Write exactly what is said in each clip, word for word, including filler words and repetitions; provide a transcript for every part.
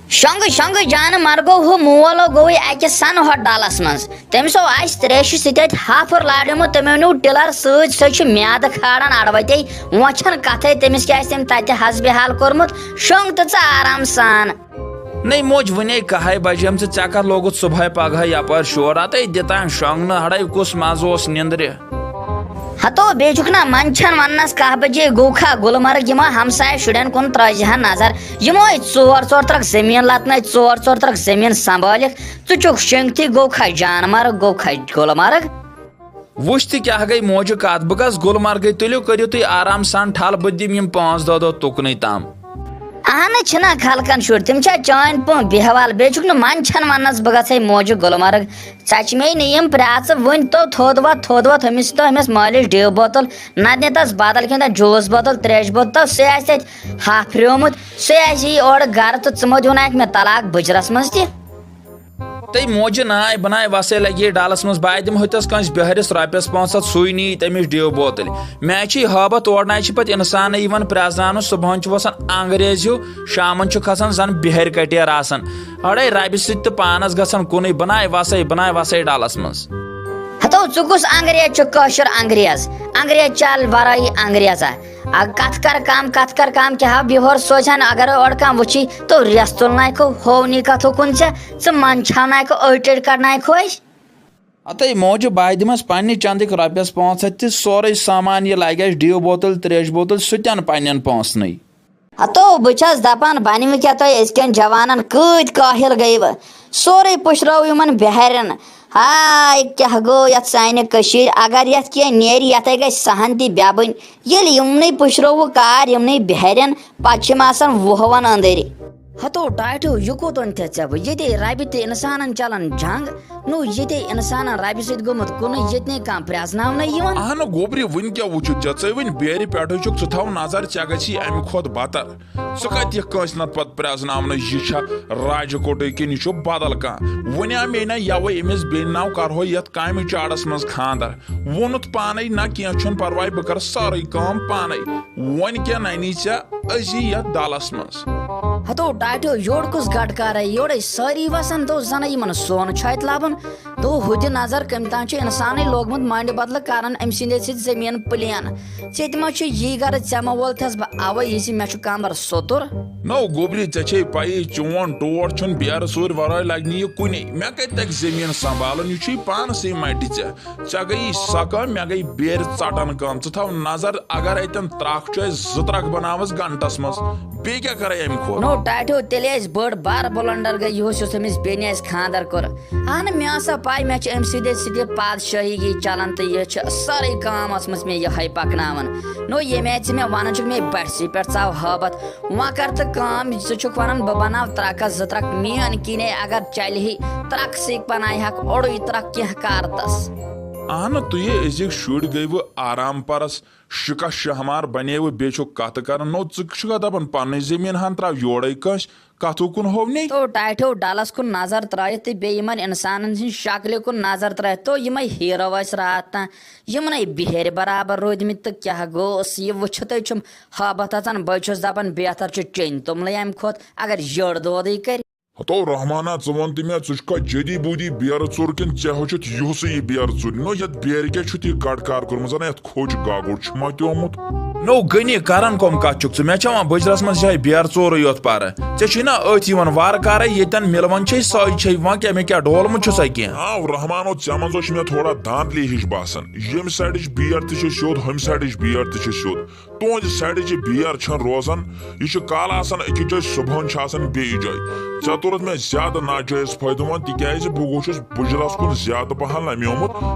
شۄنٛگہٕ شۄنٛگہٕ جانہٕ مرگو ہُہ مول گوٚوٕے اَکہِ سنہٕ ہۄتھ ڈلس منٛز۔ تٔمِس اوس اَسہِ تریشہِ سۭتۍ اَتہِ ہاپُر لارنومُت، تٔمۍ نیوٗ ٹِلر سۭتۍ، سُہ چھُ میادٕ کھالان اَڑوَتے۔ وۄنۍ چھَنہٕ کَتھَے، تٔمِس کیٛاہ آسہِ تٔمۍ تَتہِ حسبِ حال کوٚرمُت۔ شۄنٛگ تہٕ ژٕ آرام سان۔ نٔے موج، وُنے کَہَے بجیمژٕ، ژےٚ کَتھ لوگُتھ صُبحٲے پگہٲے یَپٲرۍ شور؟ اَتے دِتان شۄنٛگنہٕ، اَڑے کُس مَزٕ اوس نِندرِ۔ ہتو بیٚیہِ چھُکھ نا منٛدچھان وننس، کاہ بجے گوٚو کھا گُلمرگ، یِمو ہمسایہِ شُرٮ۪ن کُن ترٲوزِ ہا نظر۔ یِمو ہے ژور ژور ترکھ زٔمیٖن لتنٲے، ژور ژور ترکھ زٔمیٖن سنبھٲلِکھ۔ ژٕ چھُکھ شنٛگتھٕے، گوٚو کھا جانمرگ، گوٚو کھا گُلمرگ۔ وٕچھ تہِ کیٛاہ گٔے موجہِ کتھ، بہٕ گژھٕ گُلمرگے، تُلِو کٔرِو تُہۍ آرام سان ٹھل، بہٕ دِمہٕ یِم پانٛژھ دہ دۄہ تُکنُے تام۔ اہنہٕ چھِنہ خلقن شُرۍ، تِم چھا چٲنۍ پٲٹھۍ بیہوال؟ بیٚیہِ چھُکھ نہٕ منٛدچھان وننس بہٕ گژھے موجہِ گُلمرگ۔ ژچہِ مے نہٕ یِم پرٛاژٕ، وٕنۍ تو تھوٚد وۄتھ، تھوٚد وۄتھ، ہُمِس تو أمِس مٲلِس ڈیو بوتل، نتہٕ نہِ تس بدل کینٛہہ، تتھ جوٗس بوتل، تریشہِ بوتل، سُہ آسہِ تتہِ ہاپھریومُت، سُہ آسہِ یی اورٕ گرٕ تہٕ ژٕ مہ دیُن اَتہِ مےٚ طلاق بٕجرس منٛز تہِ۔ تٔمۍ موجہِ ناے بناے وسے لگی ڈالس منٛز، بہٕ دِمہٕ ہوٚتس کٲنٛسہِ بِہٲرِس رۄپیس پانٛژھ ہتھ، سُے نی تٔمِس ڈیو بوتل۔ مےٚ چھِ ہٲبت اور ناے چھِ پتہٕ انسانٕے یِوان پرٛزناونہٕ، صبحن چھُ وسان انگریز ہیوٗ، شامن چھُ کھسان زن بِہٲرۍ کٹیٖر آسان۔ اڑے ربہِ سۭتۍ تہٕ پانس گژھان کُنُے، بناے وسے، بناے وسے ڈالس منٛز۔ ہتو ژٕ کُس انگریز چھُکھ، کٲشُر انگریز؟ انگریز چل ورٲیی انگریزا۔ اَ، کتھ کر کم، کتھ کر کم، کیٛاہ ہا بِہور سوزہن، اگر اورٕ کانٛہہ وٕچھی تو ریس تُلنایکھو، ہونی کتھو کُن ژےٚ، ژٕ منٛدچھاونایکھو، أڑۍ ٹٔڑۍ کڑنایکھو أسۍ۔ ہتے موجہِ بہٕ دِمس پننہِ چندٕکۍ رۄپیس پانٛژھ ہتھ تہِ سورُے سامان، یہِ لگہِ اَسہِ ڈیو بوتل، تریشہِ بوتل، سُہ تہِ انہٕ پننٮ۪ن پونٛسنٕے۔ ہتو، بہٕ چھَس دَپان، بَنہِ وۄنۍ کیٛاہ تۄہہِ أزکٮ۪ن جوانَن کۭتۍ کٲہِل گٔیوٕ؟ سورُے پُشرٲو یِمَن بِہارٮ۪ن۔ ہاے، کیٛاہ گوٚو یَتھ سانہِ کٔشیٖرِ؟ اگر یَتھ کینٛہہ نیرِ، یَتھَے گژھِ سہن تہِ بٮ۪بٕنۍ۔ ییٚلہِ یِمنٕے پُشرٲوٕ کار، یِمنٕے بِہارٮ۪ن، پَتہٕ چھِ یِم آسان وُہوَن أنٛدٕرۍ۔ ہتو ٹاٹھیو، یہِ کوٚت اوٚن تھے ژےٚ بہٕ؟ ییٚتے ربہِ تہِ انسانن چلان جنگ۔ نو ییٚتے انسانن ربہِ سۭتۍ گوٚمُت کُنُے، ییٚتہِ نے کانٛہہ پرٛزناونَے یِوان۔ اہنہٕ گوٚبرِ، وٕنہِ کیٛاہ وٕچھُتھ ژےٚ؟ ژٕ وٕنہِ بیرِ پٮ۪ٹھٕے چھُکھ، ژٕ تھاو نظر، ژےٚ گژھی امہِ کھۄتہٕ بدتر۔ ژٕ کتہِ یِکھ کٲنٛسہِ نتہٕ پتہٕ پرٛزناونَے، یہِ چھا راجہِ کوٹے کِنہٕ یہِ چھُ بدل کانٛہہ؟ وۄنۍ آو مے نا یَوَے أمِس بیٚنہِ ناو کرہو یَتھ کامہِ چاڑس منٛز خانٛدر۔ ووٚنُتھ پانے، نہ کینٛہہ چھُنہٕ پرواے، بہٕ کرٕ سٲرٕے کٲم پانے۔ وۄنۍ کیٛاہ ننی ژےٚ أزی یتھ ڈلس منٛز؟ ہتو ٹاٹھیو، یورٕ کُس گٹہٕ کارے؟ یورے سٲری وسان، تو زنہٕ یِمن سۄن چھُ اتہِ لبُن۔ تو ہُہ تہِ نظر، کٔمۍ تام چھُ انسانٕے لوگمُت مانڈِ بدلہٕ کران أمۍ سٕنٛدے سۭتۍ زٔمیٖن پلین۔ ژےٚ تہِ ما چھُ یی غرض، ژےٚ ما وولتھس بہٕ اوے یہِ زِ مےٚ چھُ کمبر سوٚتُر؟ نو گوٚبرِ، ژےٚ چھے پَیی، چون ٹوٹھ چھُنہٕ بیرٕ ژورِ ورٲے لگہِ نہٕ یہِ کُنے۔ مےٚ کتہِ تگہِ زٔمیٖن سنبھالُن؟ یہِ چھُے پانسٕے مٹہِ ژےٚ۔ ژےٚ گٔیی سۄ کٲم، مےٚ گٔے بیرِ ژٹن کٲم۔ ژٕ تھاو نظر، اگر اتٮ۪ن ترکھ چھُ، اسہِ زٕ ترکھ بناوس گنٹس منٛز، بیٚیہِ کیٛاہ کرے امہِ کھۄتہٕ؟ نو ٹاٹھیو، تیٚلہِ ٲسۍ بٔڑ بار بلنڈر گٔے یِہُس، یُس أمِس بیٚنہِ اَسہِ خانٛدر کوٚر۔ اہنہٕ، مےٚ ٲس سا پاے، مےٚ چھِ أمۍ سٕنٛدے سۭتۍ یہِ پادشٲہی یہِ چلان تہٕ یہِ چھِ سٲرٕے کٲم ٲسمٕژ مےٚ یِہوٚے پکناوان۔ نو ییٚمہِ آیہِ ژٕ مےٚ ونان چھُکھ، مےٚ بٹھسٕے پٮ۪ٹھ ژاو ہٲبتھ۔ وۄنۍ کر تہٕ کٲم، ژٕ چھُکھ ونان بہٕ بناو ترکس زٕ ترکھ، میٲنۍ کِنے اگر چلہِ ہے ترکھ سۭتۍ بنایہِ ہاکھ اوٚڑُے ترکھ کینٛہہ کارتس۔ اہنہٕ، تُہۍ أزِکۍ شُرۍ گٔیوٕ آرام پرس، شِکس شہمار بنیوٕ، بیٚیہِ چھُکھ کتھٕ کران۔ نو ژٕ چھُکھا دپان پننٕے زٔمیٖن ہن تراو یورے کٲنٛسہِ، کتھو کُن ہوو نے؟ تو ٹاٹھیو ڈلس کُن نظر ترٲیِتھ تہٕ بیٚیہِ یِمن انسانن ہٕنٛز شکلہِ کُن نظر ترٲیِتھ، تو یِمے ہیرو ٲسۍ راتھ تام، یِمنے بِہٲرۍ برابر روٗدمٕتۍ، تہٕ کیٛاہ گوٚوس یہِ وٕچھِتھ؟ تُہۍ چھِم ہٲبتھ اژان، بہٕ چھُس دپان بہتر چھُ چیٚنۍ توٚملٕے امہِ کھۄتہٕ، اگر یٔڑ دودٕے کرِ۔ ہتو رحمانہ، ژٕ وَن تہٕ مےٚ، ژٕ چھُکھا جدی بودی بیرٕ ژوٚر کِنہٕ ژےٚ ہیوٚچھُتھ یِہُسٕے یہِ بیرٕ ژوٚر؟ نو یتھ بیرِ کیٛاہ چھُتھ یہِ گٹہٕ کار کوٚرمُت؟ زن یتھ کھوٚج گاگُر چھُ متیومُت۔ نو غنی، کران کۄم کتھ چھُکھ ژٕ؟ مےٚ چھا وۄنۍ بٕجرس منٛز یِہوٚے بیرٕ ژورُے یوت پرٕ؟ ژےٚ چھُے نا أتھۍ یِوان وارٕ کارے، ییٚتٮ۪ن مِلوان چھے سۄے چھے، وۄنۍ کیٛاہ مےٚ کیٛاہ ڈولمُت چھُسا کینٛہہ؟ آو رحمانو، ژےٚ منٛز اوس مےٚ تھوڑا دھاندلی ہِش باسان۔ ییٚمہِ سایڈٕچ بیر تہِ چھِ سیوٚد، ہُمہِ سایڈٕچ بیر تہِ چھِ سیوٚد۔ تُہنٛزِ سایڈٕچ یہِ بیر چھَنہٕ روزان، یہِ چھُ کالہٕ آسان أکِس جایہِ، صُبحن چھُ آسان بیٚیِس جایہِ۔ ژےٚ توٚرُتھ مےٚ زیادٕ ناجٲیز فٲیدٕ وَن، تِکیٛازِ بہٕ گوٚوُس بُجرَس کُن زیادٕ پَہَن لَمیومُت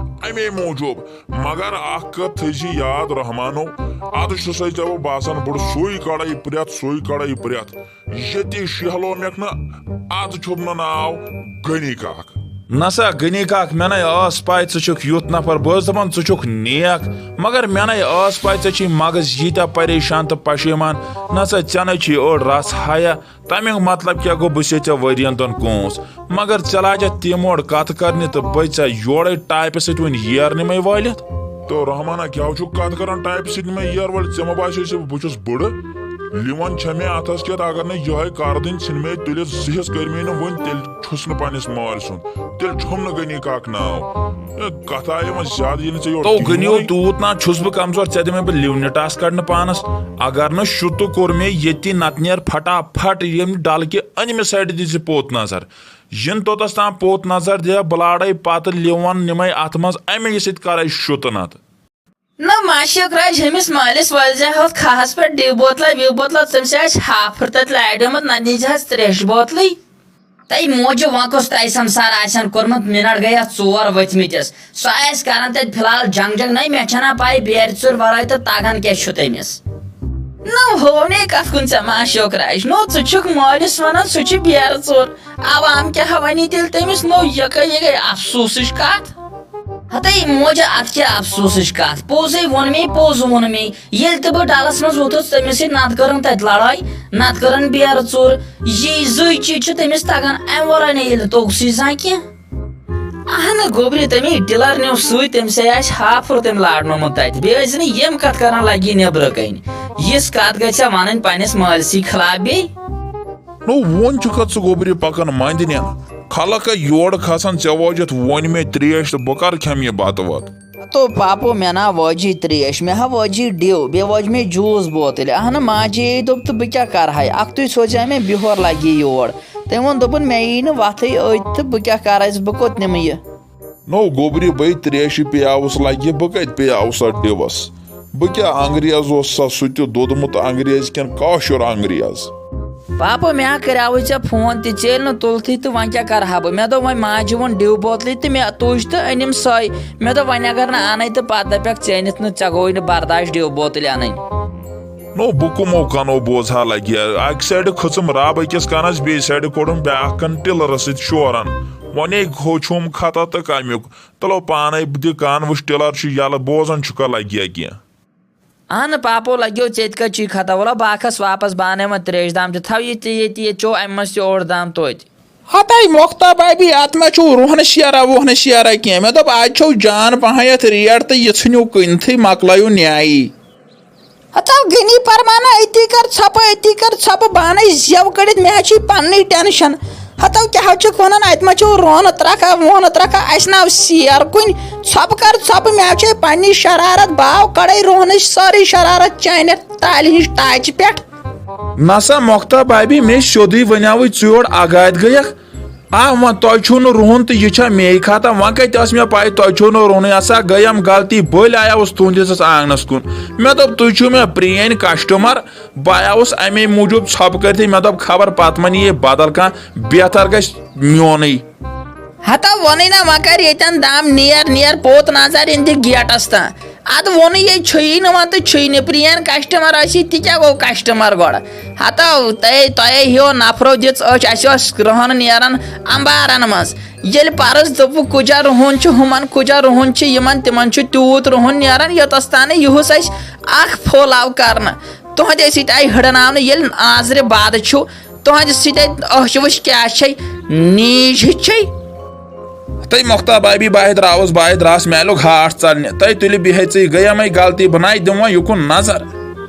اَمے موٗجوٗب۔ مگر اَکھ کَتھ تھٲیزِ یاد رحمانو، اَدٕ چھُسَے ژےٚ بہٕ باسان بوٚڑ، سُے کَڑَے پرٛٮ۪تھ، سُے کَڑَے پرٛٮ۪تھ۔ ییٚتی شیہلو مےٚ نہٕ، اَدٕ چھُم نہٕ ناو غنی کاک۔ نسا غنی کاک، مےٚ نے ٲس پاے ژٕ چھُکھ یُتھ نفر۔ بہٕ ٲسٕس دپان ژٕ چھُکھ نیک، مگر مےٚ نے ٲس پاے ژےٚ چھُے مغز ییٖتیٛاہ پریشان تہٕ پشیمان۔ نسا ژےٚ نے چھُے أڑ رژھ حیا۔ تمیُک مطلب کیٛاہ گوٚو؟ بہٕ چھُسے ژےٚ ؤرین دۄن کونٛس، مگر ژےٚ لاجتھ تِم اوڑ کتھٕ کرنہِ تہٕ بٔے ژےٚ یورے ٹایپہِ سۭتۍ وُنہِ ییر نِمے وٲلِتھ۔ تو رحمانہ، کیٛاہ چھُکھ کتھ کران ٹایپہِ سۭتۍ نِمے ییر وٲلِتھ؟ ژےٚ ما باسیو زِ بہٕ چھُس بٕڑٕ؟ لیون چھےٚ مےٚ اتھس کٮ۪تھ، اگر نہٕ یِہوٚے کردٕنۍ ژھٕنۍ مےٚ تُلِتھ زِہِس کٔرۍ مےٚ نہٕ وُنہِ، تیٚلہِ چھُس نہٕ پننِس مٲلۍ سُنٛد، تیٚلہِ چھُم نہٕ غنی کاکہٕ ناو۔ اے، کتھ آیہِ وۄنۍ زیادٕ، ییٚلہِ نہٕ ژےٚ یورٕ تو کِہیٖنۍ غنیو ووٚنُے۔ تیوٗت نا چھُس بہٕ کمزور، ژےٚ دِمے بہٕ لیونٹاس کڑنہٕ پانس۔ اگر نہٕ شُتہٕ کوٚر مےٚ ییٚتی، نتہٕ نیر پھٹا پھٹ ییٚمہِ ڈلہٕ کہِ أنمہِ سایڈٕ دِژ یہِ پوٚت نظر۔ یِن توٚتس تام پوٚت نظر دِیا، بہٕ لاڑے پتہٕ لیون نِمے اتھ منٛز، امے سۭتۍ کرے شُتہٕ نتہٕ۔ نہ ماشوق راج، ہُمِس مٲلِس وٲلۍ زِ ہوٚتھ کھاہَس پٮ۪ٹھ ڈِو بوتلہ وِو بوتلہ، تٔمِس آسہِ ہافُر تَتہِ لاریومُت، نہ دِجہَس ترٛیشہِ بوتلٕے۔ تَے موجہِ وۄنۍ کُس تَے سَمسار آسن کوٚرمُت، مِنٹ گٔے اَتھ ژور ؤتھمٕتِس۔ سُہ آسہِ کران تَتہِ فِلحال جنگ جنگ، نَے مےٚ چھَنہ پَے بیرِ ژوٗرِ وَرٲے تہٕ تَگان کیٛاہ چھُ تٔمِس۔ نہ ہونے کَتھ کُن ژےٚ ماشوق راج، نو ژٕ چھُکھ مٲلِس وَنان سُہ چھُ بیرٕ ژوٗر، عوام کیٛاہ وَنی تیٚلہِ تٔمِس؟ نو یہِ گٔے، یہِ گٔے افسوٗسٕچ کَتھ۔ ہتے موجہِ، اتھ کیٛاہ افسوسٕچ کتھ؟ پوٚزے ووٚن مے، پوٚز ووٚن مے۔ ییٚلہِ تہِ بہٕ ڈلس منٛز ووٚتھُس، تٔمِس سۭتۍ نتہٕ کٔرٕن تتہِ لڑٲے، نتہٕ کٔرٕن بیرٕ ژوٗر۔ یی زٕے چیٖز چھِ تٔمِس تگان، امہِ ورٲے نہٕ ییٚلہِ توٚگسٕے زانٛہہ کینٛہہ۔ اہنہٕ گوٚبرِ، تٔمی ڈِلر نیوٗ سۭتۍ، تٔمِس ہے آسہِ ہافُر تٔمۍ لارنومُت تتہِ۔ بیٚیہِ ٲسۍ نہٕ یِم کتھ کران لگی نیبرٕ کنۍ۔ یِژھ کتھ گژھِ ہا ونٕنۍ پننِس مٲلۍ سٕے خلاف بیٚیہِ؟ نو وۄنۍ چھُکھ ژٕ گوٚبرِ پکان مٔنٛدۍ نٮ۪ن۔ خلق ہے یورٕ کھسان ژےٚ وٲجِتھ وۄنۍ مےٚ ترٛیش تہٕ بہٕ کر کھٮ۪مہٕ یہِ بتہٕ وتہٕ؟ تو پاپو، مےٚ نا وٲجی ترٛیش، مےٚ ہا وٲجی ڈِو، بیٚیہِ وٲج مےٚ جوٗس بوتلہِ۔ اہنہٕ ماجے دوٚپ تہٕ بہٕ کیٛاہ کرٕ ہاے، اکھتُے سوزے مےٚ بِہور لگہِ یور۔ تٔمۍ ووٚن دوٚپُن مےٚ یی نہٕ وتھٕے أتۍ تہٕ بہٕ کیٛاہ کرٕ، بہٕ کوٚت نِمہٕ یہِ؟ نو گوٚبرِ، بٔے ترٛیشہِ پیاوُس لگہِ، بہٕ کتہِ پیاوُس اتھ ڈِوس؟ بہٕ کیٛاہ انگریز اوس سا سُہ تہِ دوٚدمُت انگریز کِنہٕ کٲشُر انگریز؟ پاپہٕ، مےٚ ہا کریاوُے ژےٚ فون تہِ، ژےٚ ییٚلہِ نہٕ تُلتھٕے تہٕ وۄنۍ کیٛاہ کرٕ ہا بہٕ؟ مےٚ دوٚپ وۄنۍ ماجہِ ووٚن ڈِو بوتلٕے تہٕ مےٚ تُج تہٕ أنِم سۄے۔ مےٚ دوٚپ وۄنۍ اگر نہٕ اَنے تہٕ پتہٕ دپکھ ژےٚ أنِتھ نہٕ، ژےٚ گوٚوُے نہٕ برداش ڈِو بوتلہِ اَنٕنۍ۔ نو بہٕ کٕمو کنو بوزہا لگہِ؟ اکہِ سایڈٕ کھٔژٕم رب أکِس کنس، بیٚیہِ سایڈٕ کوٚڑُم بیٛاکھ کن ٹِلرس سۭتۍ شورن۔ وۄنے ہو چھوم خطا تہٕ کمیُک۔ تلو پانے دِ کن وٕچھ، ٹِلر چھُ یلہٕ، بوزان چھُکھا لگہِ یا کینٛہہ؟ اہن پاپو، لگیو ژےٚ تہِ کتہِ چھُے خطا؟ ولا بہٕ آکھس واپس، بہٕ انہٕ وۄنۍ ترٛیش دام تہِ۔ تھاو یہِ تہِ ییٚتی، ییٚتہِ چیو امہِ منٛز تہِ اوٚڑ دام توتہِ۔ ہتے مۄختا بابی، اتھ ما چھُو روہنہٕ شیرا ووہنہٕ شیرا کینٛہہ؟ مےٚ دوٚپ از چھو جان پہن یتھ ریٹ تہٕ یہِ ژھٕنِو کٕنتھٕے، مۄکلٲیِو نیایی۔ ہتو غنی پرمانا، أتی کر ژھۄپہٕ، أتی کر ژھۄپہٕ، بہٕ انَے زٮ۪و کٔڑِتھ، مےٚ حظ چھُے پننُے ٹینشن۔ ہتو کیٛاہ حظ چھُکھ ونان، اتہِ ما چھُو رونہٕ ترکھا وونہٕ ترکھا، اسہِ ناو سیر کُنہِ۔ ژھۄپہٕ کر ژھۄپہٕ، مےٚ حظ چھے پننی شرارت، بہٕ آو کڑے روہنٕچ سٲرٕے شرارت چانہِ تالہِ ہٕنٛز ٹاچہِ پٮ۪ٹھ۔ نسا مۄختا بابی، مےٚ سیوٚدُے ونیاوُے، ژٕ یور اگادِ گٔیکھ۔ آ، وۄنۍ تۄہہِ چھُو نہٕ رُہُن تہٕ یہِ چھا مے خطا؟ وۄنۍ کتہِ ٲس مےٚ پاے تۄہہِ چھُو نہٕ رُہنُے؟ ہسا گٔیم غلطی، بٔلۍ آیاوُس تُہنٛدِس اتھ آنگنس کُن۔ مےٚ دوٚپ، تُہۍ چھِو مےٚ پرٛٲنۍ کسٹمر، بہٕ آیاوُس امے موٗجوٗب ژھۄپہٕ کٔرتھٕے۔ مےٚ دوٚپ، خبر پتہٕ ما نِیہِ بدل کانٛہہ، بہتر گژھِ میونُے۔ ہتا ووٚنُے نا، وۄنۍ کر ییٚتٮ۪ن دم، نیر نیر پوٚت نظر اِن دِ گیٹس تام۔ ادٕ ووٚنُے یے چھُیی نہٕ وۄنۍ تہٕ چھُے نہٕ، پرٛٲنۍ کسٹمر ٲسی تہِ کیٛاہ گوٚو کسٹمر گۄڈٕ؟ ہتو تۄہے، تۄہے ہیو نفرو دِژ أچھ، اسہِ اوس رُہن نیران امبارن منٛز۔ ییٚلہِ پرس دوٚپُکھ کُجا رُہُن چھُ، ہُمن کُجا رُہُن چھُ، یِمن تِمن چھُ تیوٗت رُہُن نیران، یوٚتس تام نہٕ یِہُس اسہِ اکھ پھوٚل آو کرنہٕ۔ تُہنٛدے سۭتۍ آیہِ ہٕڑناونہٕ، ییٚلہِ آزرِ باد چھُ، تُہنٛدِ سۭتۍ أچھ وٕچھ کیٛاہ چھے، نیٖج ہِچھ چھے۔ تٔمۍ مۄختا بابی باہہِ درٛاوُس، باہہِ درٛاس میلیُک ہاٹھ ژلنہِ۔ تُہۍ تُلِو بِہِتھ ژٕے، گٔیمَے غلطی، بہٕ نَے دِمہٕ وۄنۍ یُکُن نظر۔